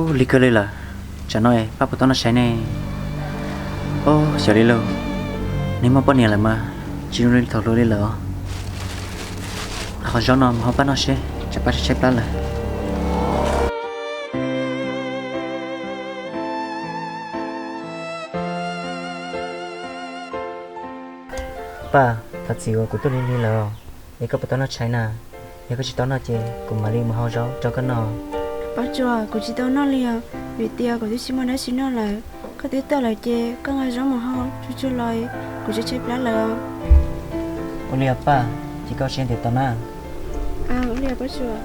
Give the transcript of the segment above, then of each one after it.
Ua li kawg li lawm, tsam no pab puas tau noj tshais ne? Ov, xyov li lauj, nws muaj poj niam lawm mas tsis zoo li thaum hluas li lawm os. Qhov zaub no mus hau pab noj seb tsam pab tshaib plab lawm. Paj, thov txim uas kuv tuaj lig lig lawm, es koj puas tau noj tshais na? Yog koj tsis tau noj ces kuv mam li mus hau zaub rau koj noj. Paj Tsua, kuv tsis tau noj li os, vim tias kuv twb tsis muaj dab tsi noj lawm. Koj twb tuaj lawm ces koj nqa zaub mus hau tsuag tsuag los, kuv tshaib tshaib plab lawm. Ua li os Paj, ces koj ua siab ntev tos na. Ua li Paj Tsua.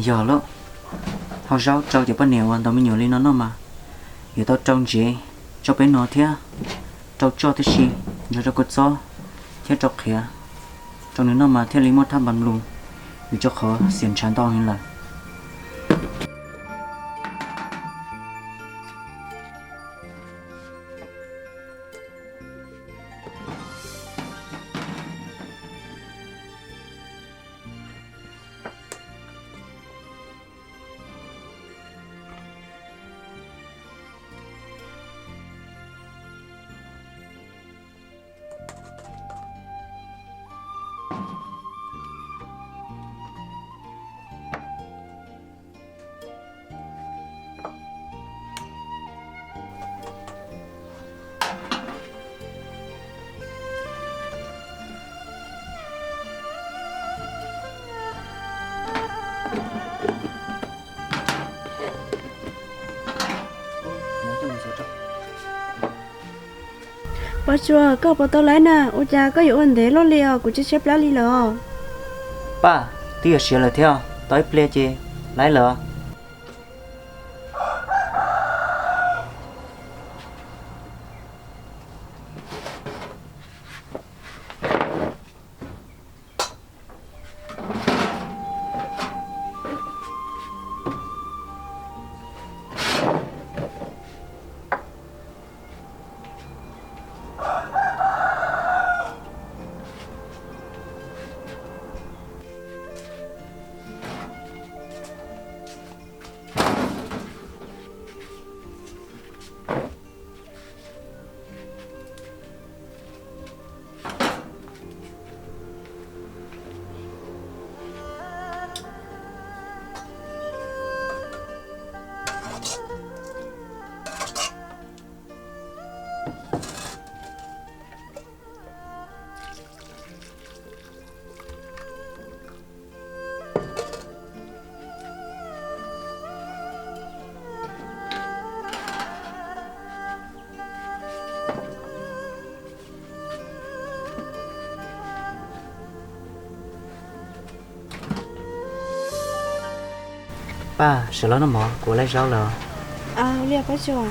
Yog lawm, hau zaub rau cov poj niam uas ntaus me nyuam li no noj mas yuav tau rau ntsev, rau peb no thiab, rau tsoj tib si, nrog rau kua txob thiab rau qhiav, rau nws noj mas thiaj li muaj thaj npas lus, vim rau qhov xiam ntshav ntau heev lawm. Paj Tsua, koj puas tau laib na? Ua cas koj yuav ua ntev luaj li os? Kuv tshaib tshaib plab li lawm. Paj, twb yuav siav lawm thiab, tau ib pliag ces Laib los. Paj, sawv los noj mov, kuv ua laib zaub lawm. Ua li os Paj Tsua.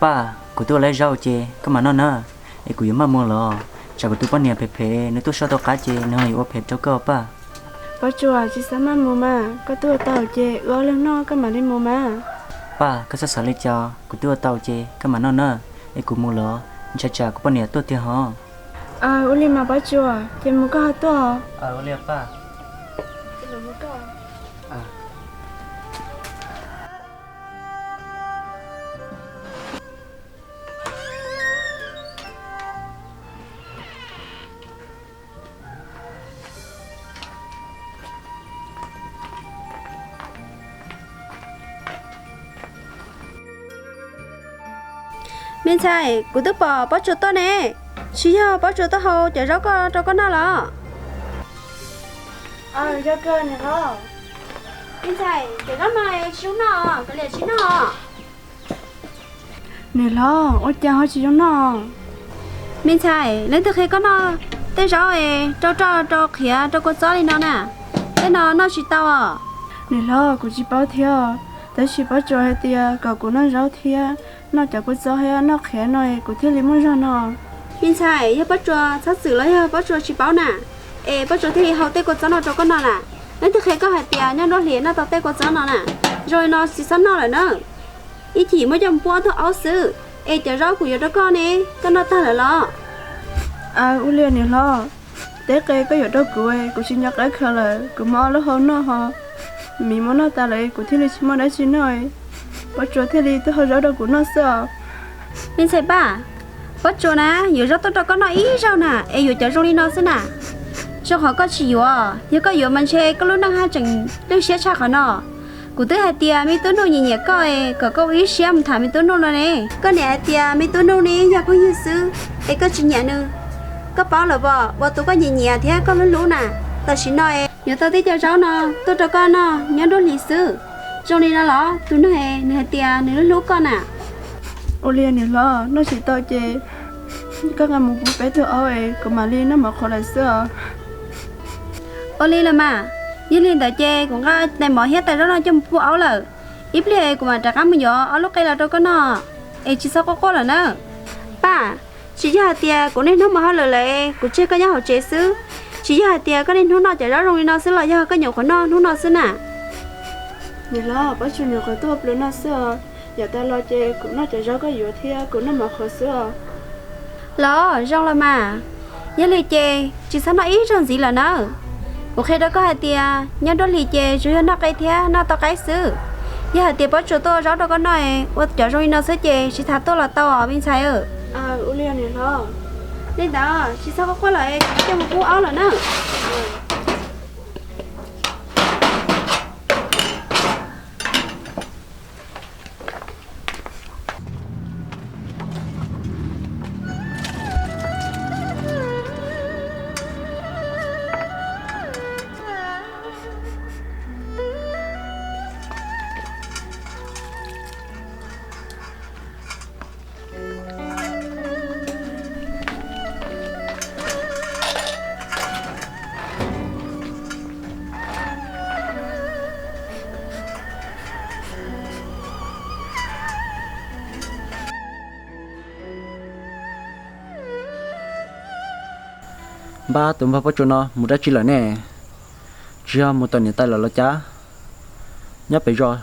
Paj, kuv twb ua laib zaub ces koj mam noj na, es kuv yuav maj mus los, tsam kuv tus poj niam phem phem nws tuaj soj tau qab ces nws ho yuav ua phem rau koj Paj. Paj Tsua, tsis xav maj mus mas, koj twb ua tau ces wb ob leeg noj koj mam li mus mas. Paj, koj txhob xav li cas, kuv twb ua tau ces koj mam noj na, es kuv mus los, ntshai tsam kuv poj niam tuaj tiag hos. Ua li mas Paj Tsua, ces mus koj ho tuaj. Ua li Paj. Me ntxhais, kuv twb pom Pob Tsuas tuaj ne, tsis yog Pob Tsuas tuaj hau cov zaub koj rau koj noj los? Yog kawg niam hlob. Me ntxhais, cov zaub no tsis zoo noj, kav liam tsis noj. Niam hlob, ua cas ho tsis zoo noj? Me ntxhais, leej twg qhia koj noj tej zaub es rau roj rau qhiav rau kua txob li no na? Tej no noj tsis tau os. Niam hlob, kuv tsis paub thiab, tab sis Pob Tsuas hais tias kom kuv noj zaub thiab noj cov kua txob thiab noj qhiav no kuv thiaj li muaj zog no. Me ntxhais, yog Pob Tsuas txhob txwm los yog Pob Tsuas tsis paub na, es Pob Tsuas thiaj li hau tej kua txob no rau koj noj na. Leej twg qhia koj hais tias nyob nruab hlis noj tau tej kua txob no na? Zoo li no tsis txhob noj lawm na. Ib chim muab coj mus pub ob tug aub xwb, es cov zaub kuv yuav rau koj ne, koj noj tag lawm los? Ua li niam hlob, tej qe koj yuav rau kuv, kuv tsis nco qab khaws lawm, kuv muab ob lub hau noj ho, miv muab noj tas lawm kuv thiaj li tsis muaj dab tsi noj, Pob Tsuas thiaj li tuaj hau zaub rau kuv noj xwb os. Me ntxhais Paj, Pob Tsuas na yuav zaub tuaj rau koj noj ib zaug na, es yuav cov zoo li no xwb na. Zoo qhov koj tsis yuav, yog koj yuav mas ntshe koj lub neej haj tseem lwj siab tshaj qhov no. Kuv twb hais tias me tub Nuj nyiam nyiam koj, kom koj ua ib siab mus tham me tub Nuj no ne. Koj niam hais tias me tub Nuj ne yog phooj ywg xwb, es koj tsis nyiam nws. Koj paub lawm os, ua tus koj nyiam nyiam thiab koj hlub hlub na. Tam sim no es yuav tau tej cov zaub no tuaj rau koj noj nyob nruab hlis xwb. Zoo li no los tus neeg nws hais tias nws hlub hlub koj na. Ua li niam hlob, noj tsis tau ces koj nqa mus pub peb tug aub es kuv mam li noj mov qhuav lawm xwb os. Ua li los mas, yog li ntawd ces kuv nqa tais mov thiab tais zaub no coj mus pub aub lawm. Ib pliag kuv mam rov qab mus yuav ob lub qe los rau koj noj, es tsis txhob quaj quaj lawm na. Paj, tsis yog hais tias kuv niaj hnub mus hauj lwm lawm kuv tseg koj nyob hauv tsev xwb. Tsis yog hais tias koj niaj hnub noj cov zaub zoo li no xwb los yog koj nyuam qhuav noj hnub no xwb na? Niam hlob, Pob Tsuas nyuam qhuav tuaj ua pliag noj xwb os. Yav tas los ces kuv noj cov zaub koj yuav thiab kuv noj mov qhuav xwb os. Los zoo los mas, yog li ces tsis txhob noj ib zaug ntxiv lawm nawb. Kuv qhia rau koj hais tias nyob nruab hlis ces tsuas yog noj qe thiab noj tau qaib xwb. Yog hais tias Pob Tsuas tuaj ua zaub rau koj noj, ua cov zoo li no xwb ces tsis tas tuaj los tau os me ntxhais. Ua li niam hlob. Li ntawd tsis txhob quaj quaj lawm, kuv coj mus pub aub lawm na. Npab, tus npawg Pob Tsuas no mus dab tsi lawm ne? Tsis yog mus tom niam tais lawm los cas? Nyob pem zos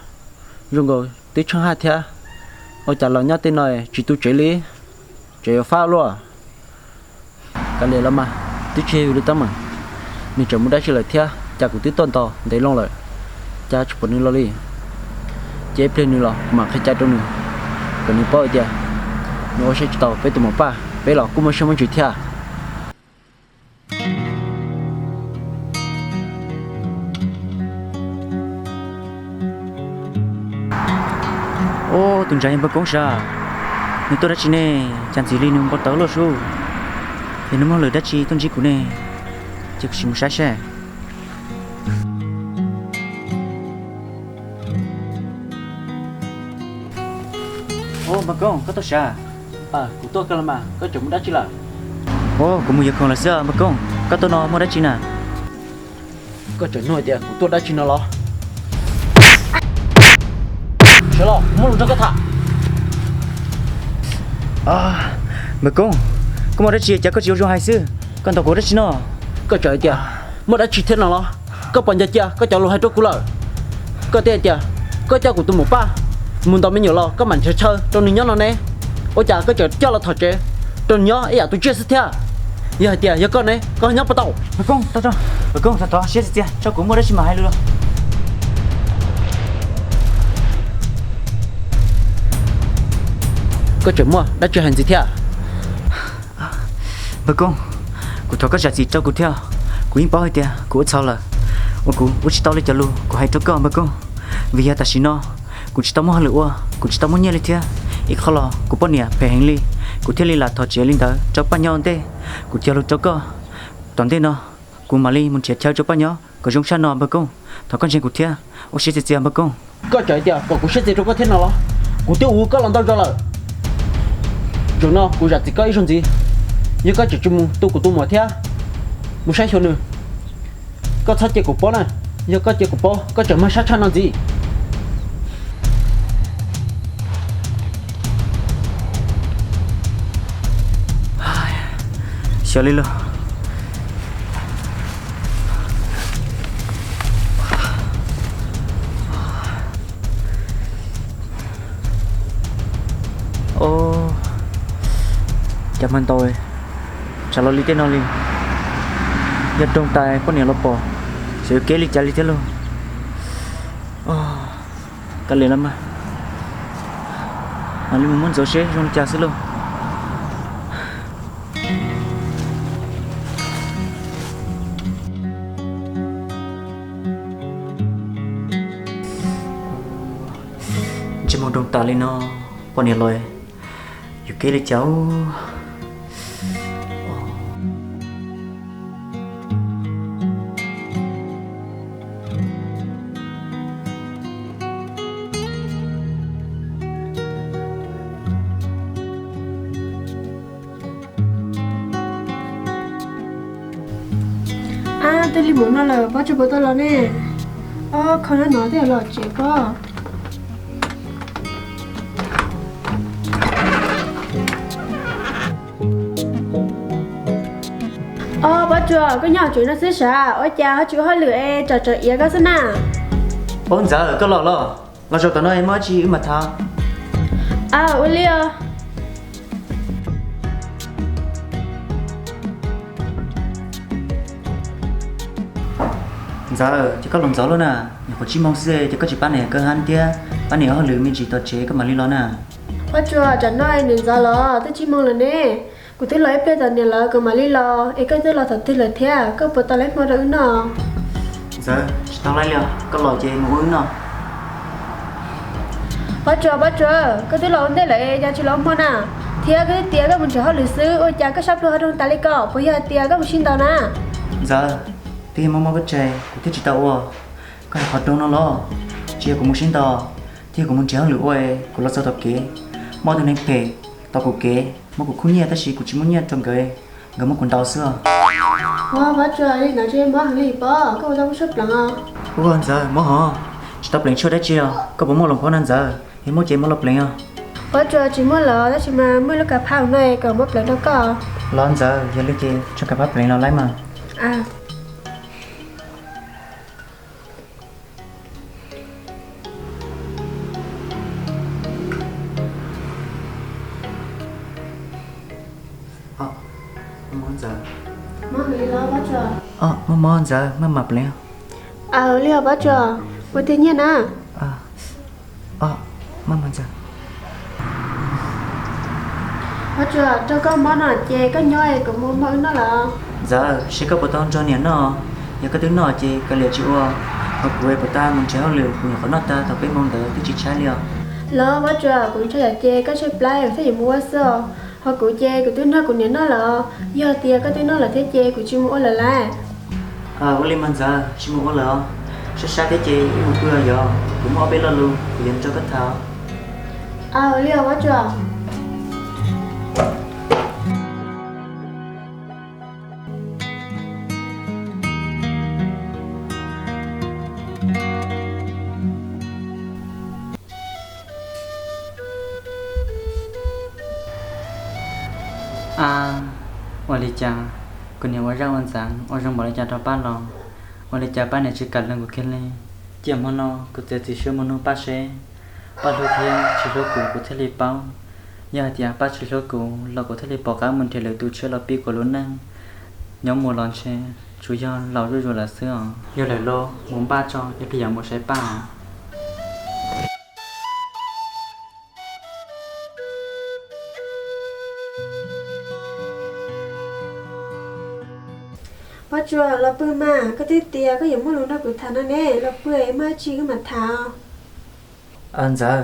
zoo nkaus twb tsheej haj thiab, ua cas los nyob tej no tsis tu tsev li? Tseem yuav fab luaj. Kav liam los mas, twb tsis yog yus li teeb meem. Nws tseem mus dab tsi lawm thiab, cas kuv twb tuaj nto ntev loo lawm, cas tsis pom nws los li. Ces ib pliag nws los kuv mam qhia cai rau nws, kom nws paub hais tias nws ua siab tsis tau peb tus Muam Paj, peb los kuj muaj siab muaj ntsws thiab. Ub, tus ntsav yog npawg Koob sav? Nws tuaj dab tsi ne? Cas ntxim li nws npau taws luaj sub. Yog nws muaj hauj lwm dab tsi tuaj ntsib kuv ne, ces kuv sim mus saib seb. Ub, npawg Koob, koj tuaj sav? Kuv tuaj kawg los mas, koj tseem mus dab tsi lawm? Ub, kuv mus yuav khoom lawm xwb npawg Koob, koj tuaj no muaj dab tsi na? Koj tseem nug tias kuv tuaj dab tsi no los? Sawv los, muaj lus nrog koj tham. Npawg Koob, koj muaj dab tsi cas koj tsis ua zoo hais xwb? Koj ntaus kuv dab tsi no? Koj tseem hais tias muaj dab tsi thiab no los? Koj puas nco cia koj cov lus hais rau kuv lawm? Koj twb hais tias koj coj kuv tus Muam Paj mus ntaus me nyuam los koj mam nrhiav chaw rau nws nyob no ne. Ua cas koj tseem coj los thov tsev rau nws nyob ib yam tus tsiaj xwb thiab? Yog hais tias yog koj ne, koj nyob puas tau? Npawg Koob, tau tso. Npawg Koob, thov thov siab txias txias, tso kuv muaj dab tsi mam hais lus los. Koj tseem muaj dab tsi hais ntxiv thiab? Npawg Koob, kuv thov koj zam txim rau kuv thiab. Kuv yeej paub hais tias kuv ua txhaum lawm, uas kuv ua tsis tau li cov lus kuv hais rau koj npawg Koob. Vim yog tam sim no kuv tsis tau muaj hauj lwm ua, kuv tsis tau muaj nyiaj li thiab. Ib qho los kuv poj niam phem heev li, kuv thiaj li lam thov tsev li ntawd rau Paj Nyob ua ntej. Kuv cog lus rau koj, tom ntej no kuv mam li mus nrhiav chaw rau Paj Nyob kom zoo tshaj no npawg Koob. Thov koj ntseeg kuv thiab, ua siab txias txias npawg Koob. Koj tseem hais tias kom kuv siab txias rau koj thiab no los? Kuv twb ua koj los ntau zaus lawm. Zaum no kuv zam txim koj ib zaug ntxiv. Yog koj tseem tsis mus tu kuv tus muam thiab mus saib xyuas nws, koj txhob cia kuv paub na. Yog koj cia kuv paub koj tseem mag sab tshaj no ntxiv. Xyov li los. Os, cas mag ntau, tsam los li tej no li. Yog doog tas poj niam los pom, xyov yuav kev li cas li thiab lauj. Kav liam los mas, mam li mus muab ntxuav seb zoo li cas xwb lauj. Ntsej muag doog tas li no, poj niam los yuav kev li cas. Ab, twb li mus no lawm, Pob Tsuas puas tau los ne? Ob, kho nyob no twb los tsev pob. Ob, Pob Tsuas, koj nyob tsev no xwb sav? Ua cas ho tsis ua hauj lwm es tsam tsam iav koj xwb na? Ob, Ntxawm, koj los los? Los zaum tom no es muaj dab tsi wb mam tham. Aw, ua li os. Ntxawm, ces koj los ntxov luaj na, nyuam qhuav tsib moos xwb ces koj tsis pab niam kaw hab thiab pab niam ua hauj lwm me ntsis tom tsev koj mam li los na. Pob Tsuas, tsam no es niam ntxov los twb tsib moos lawm ne. Kuv twb los ib pliag tom niam lawv kuv mam li los, es koj twb los thaum twg lawm thiab? Koj puas tau lawv hmo rau wb noj? Ntxawm, tsis tau lawv li os, koj los ces mus ua wb noj. Pob Tsuas, Pob Tsuas, koj twb los ua ntej lawm es cas tsis los ua hmo na? Thiab koj twb tias koj mus nrhiav hauj lwm xwb, ua cas koj sab pluag ho doog tas li ko? Puas yog hais tias koj mus sib ntaus na? Ntxawm, twb yog mob mob peb tsaig kuv thiaj tsis tau ua. Koj hais qhov doog no los? Tsis yog kuv mus sib ntaus, thiab kuv mus nrhiav hauj lwm ua es kuv los txog tom kev, muaj ob tug neeg phem tom kuv kev muab kuv khub nyiaj tab sis kuv tsis muaj nyiaj rau nkawd, nkawd muab kuv ntaus xwb os. Ua, Pob Tsuas, li ntawd tsis mob heev li pob, koj puas tau muaj suab pleev os? Ua, Ntxawm, mob hov, tsis tau pleev tshuaj dab tsi os. Koj puas muaj loos phob na Ntxawm? Yog muaj ces muab los pleev os. Pob Tsuas, tsis muaj lawm, tab sis mas muaj lub kav phab no kom muab pleev rau koj. Los Ntxawm, yog li ces tso kav phab pleev los laib mas. Mob mob Ntxawm, maj mam pleev. Aw, li os Pob Tsuas, ua tiag nyiaj na. Maj mam Ntxawm. Pob Tsuas, rau koj mob no ces koj nyob es kuv mus muab wb noj los. Ntxawm, seb koj puas tau nrog niam noj, yog koj twb noj ces kav liam tsis ua, ho kuv es puas tau mus nrhiav hauj lwm, kuv nyuam qhuav noj tag thaum peb moos ntawd twb tsis tshaib li os. Los Pob Tsuas, kuv ntshai yam ces koj tshaib plab es koj thiaj yuav mus ua xwb os, ho kuv ces kuv twb nrog kuv niam noj lawm os, yog tias koj twb noj lawm thiab ces kuv tsis mus ua lawm lauj. Ua li mas Ntxawm, tsis mus ua lawm os, sab sab thiab ces wb mus pw yom, kuv muaj ob peb lo lus kuv yuav mus rau koj tham. Ua li os Pob Tsuas. Ab, ua li cas kuv niam ua zaj ua ntxeev ua zoo npaum li cas rau Paj los, ua li cas Paj niam tsis kam lees kuv kiag li? Cia hmo no kuv txiav txim siab mus nug Paj seb Paj hlub thiab tsis hlub kuv kuv thiaj li paub. Yog hais tias Paj tsis hlub kuv los kuv thiaj li pom qab mus nrhiav lwm tus tshiab los pib kuv lub neej. Nyob mus los ntshe tsuas yog laus zuj zus lawm xwb os. Yog lawm los mus npaj tso, ib pliag yuav mus saib Paj os. Pob Tsuas, los pw mas, koj twb tias koj yuav muaj lus nrog kuv tham no ne, los pw, muaj dab tsi koj mam tham os. Ntxawm,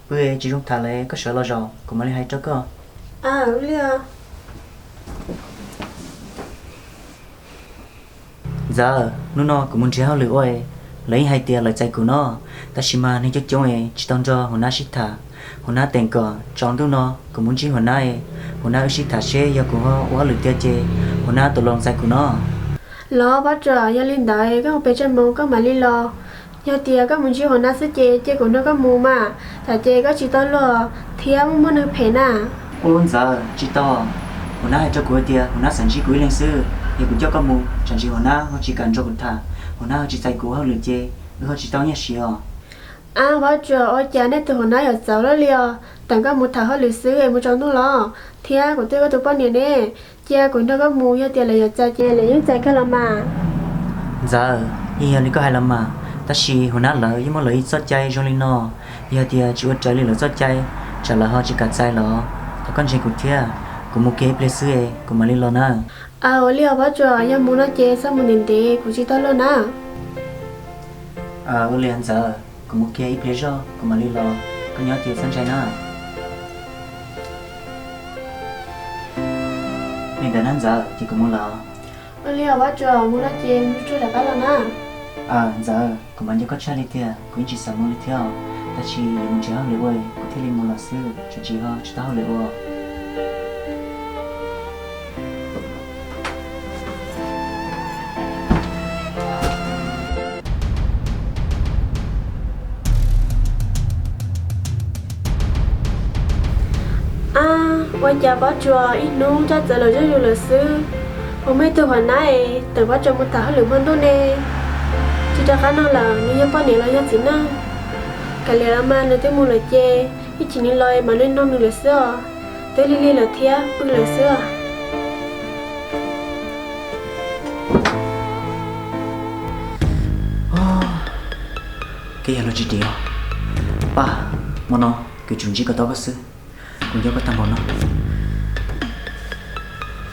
pw tsis zoo tham lawm, koj sawv los zaum kuv mam li hais rau koj. Ntxawm, hnub no kuv mus nrhiav hauj lwm ua, lawv yeej hais tias lawv txais kuv no, tab sis mas neeg coob coob es tsis tau nrog huas nab sib tham. Huas nab teem kom tsaus ntuj no kuv mus ntsib huas nab, huas nab wb sib tham seb yog kuv ho ua hauj lwm tiag ces huas nab tau los txais kuv no. Los Pob Tsuas, yog li ntawd koj mus pem tsev mus koj mam li los. Yog tias koj mus ntsib huas nab xwb ces cia kuv nrog koj mus mas, tsam ces koj tsis tau luag thiab muaj muaj neeg phem na. Ub Ntxawm, tsis tau. Huas nab hais rau kuv hais tias huas nab xav ntsib kuv ib leeg xwb, yog kuv coj koj mus tsam ntsis huas nab ho tsis kam nrog kuv tham, huas nab ho tsis txais kuv ua hauj lwm ces wb ho tsis tau nyiaj siv os. Ab Pob Tsuas, ua cas nej tus huas nab yuav txawv luaj li os, teem koj mus tham hauj lwm xwb es mus tsaus ntuj los, thiab kuv twb yog koj tus poj niam ne, cia kuv nrog koj mus, yog tias lawv yuav txais ces lawv yeej txais kawg los mas. Ntxawm, yeej yog li koj hais los mas, tab sis huas nab lawv yeej muaj lawv ib txoj cai zoo li no, yog tias tsis ua raws li lawv txoj cai, tsam lawv ho tsis kam txais los. Thov koj ntseeg kuv thiab, kuv mus kiag ib pliag xwb es kuv mam li los na. Aw, ua li os Pob Tsuas, yog mus no ces txhob mus ntev ntev, kuv tsis tau luag na. Ua li Ntxawm, kuv mus kiag ib pliag zog kuv mam li los, koj nyob ces txhob ntshai na. Li ntawd na Ntxawm, ces kuv mus lawm. Ua li os Pob Tsuas, mus no ces mus tsuag rov qab los na. Ntxawm, kuv mas nco koj tshaj li tiag, kuv yeej tsis xav mus li thiab, tab sis yuav mus nrhiav hauj lwm ua kuv thiaj li mus los xwb, tsam ntsis ho tsis tau hauj lwm ua. Ab, ua cas Pob Tsuas ib hnub coj txawv los zuj zus lawm xwb? Puas muaj ib tug huas nab es teem Pob Tsuas mus tham hauj lwm hmo ntuj ne? Tsis rov qab no lawm, nws yog poj niam los yog txiv neej? Kav liam los mas, nws twb mus lawm ces ib chim nws los mam li noog nws lawm xwb os. Twb lig lig lawm thiab, pw lawm xwb os. Koj yog lub tsis dim os. Paj, hmo no kuv tsum ntsib koj tau koj xwb, kuv nco koj tag npaum no.